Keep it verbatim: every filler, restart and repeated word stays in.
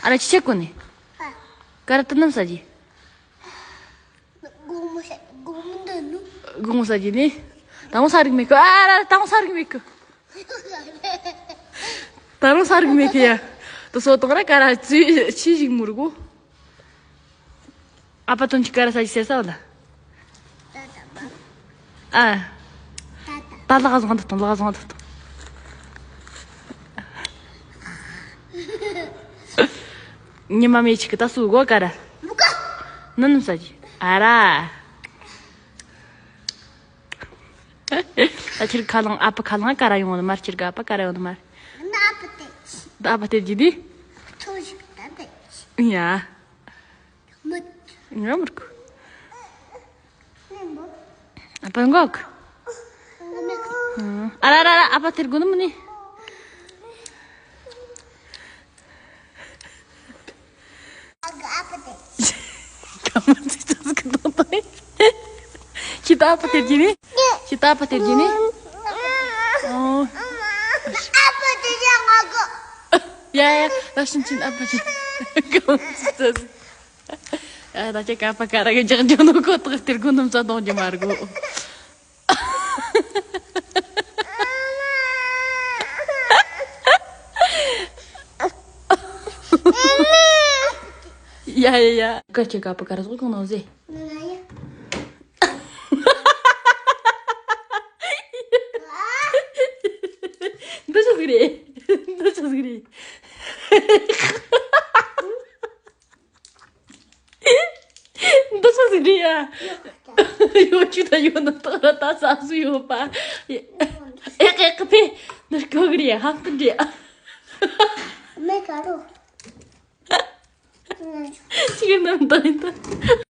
ཨ་ར་ཅི་ཆེ་གོ་ནི། ཀ་ར་ཏི་ནམ་ས་ཇི། དགོང་མོ་ཟ་དགོང་མོ་འདི་ནུ། དགོང་མོ་ཟ་གི་ནི། ད་མོ་ས་རིག་མེད་གི། ཨ་ར་ད་མོ་ས་རིག་མེད་གི། ད་རུང་ས་རིག་མེད་གི་ཡ། ད་སོ་ཏོང་ར་ཀ་ར་ཙི་ཆི་ཞིག་མུར་གོ། ཨ་ཕ་དོན་གྱི་ཀ་ར་ས་ཞིག་ཟེར་ས་བ་ལ། ཨ། ད་ལག་བཟང་དུ་གཏོང་ལག་བཟང་དུ་གཏོང་། ཉི་མ་མེ་ཆིག་གི་ད་སུ་གོ་ཀ་ར། ནི་ནི་ས་ཅི་ཨ་ར། ད་ཁྱེད་ཁ་ལང་ཨ་ཕ་ཁ་ལང་ཀ་ར་ཡོང་ནི་མར། ཁྱེད་ཀ་ཨ་ཕ་ཀ་ར་ཡོང་ནི་མར། ད་ཨ་ཕ་དེ་ཇི་ནི། ཡ། ང་མུར་གུ། ཨ་ཕ་འགོག་ཨ་ར་ར་ར་ཨ་ཕ་དེར་གོ་ནི་མི་ནི། ཁྱི་ད་ཨ་ཕ་དེར་གྱི་ནི། ཁྱི་ད་ཨ་ཕ་དེར་གྱི་ནི། ཨོ། ཡ་ཡ་ད་ཤིན་ཆིན་ཨ་ཕ་ཅི། ཨ་ད་ཁྱི་ཀ་ཕ་ཀ་ར་གི་ཇག་ཇོ་ནོ་ཁོ་ཐག་སྟེར་གོ་ནམ་ས་གཏོང་རྒྱུ་མ་རྒོ། ཡ་ཡ་ཡ། ཀ་ཁྱི་ཀ་ཕ་ཀ་ར་སོགས་གང་ནང་ཟེ། འདི་ཆི་ཟིག་རེད། འདི་ཆི་ཟིག་རེད། འདི་ཆི་ཟིག་རེད་ཡ། ཡོ་ཆུ་ད་ཡོ་ན་ཏག་ར་ད་ས་སུ་ཡོ་པ། ཨེ་ཀེ་ཀེ་ཕེ། འདི་སྐོ་གི་རེད་ཧམ་ཏུ་འདྲེ། མེ་ག་རོ། ཅི་གི་ནམ་ད་ཡིན་ད།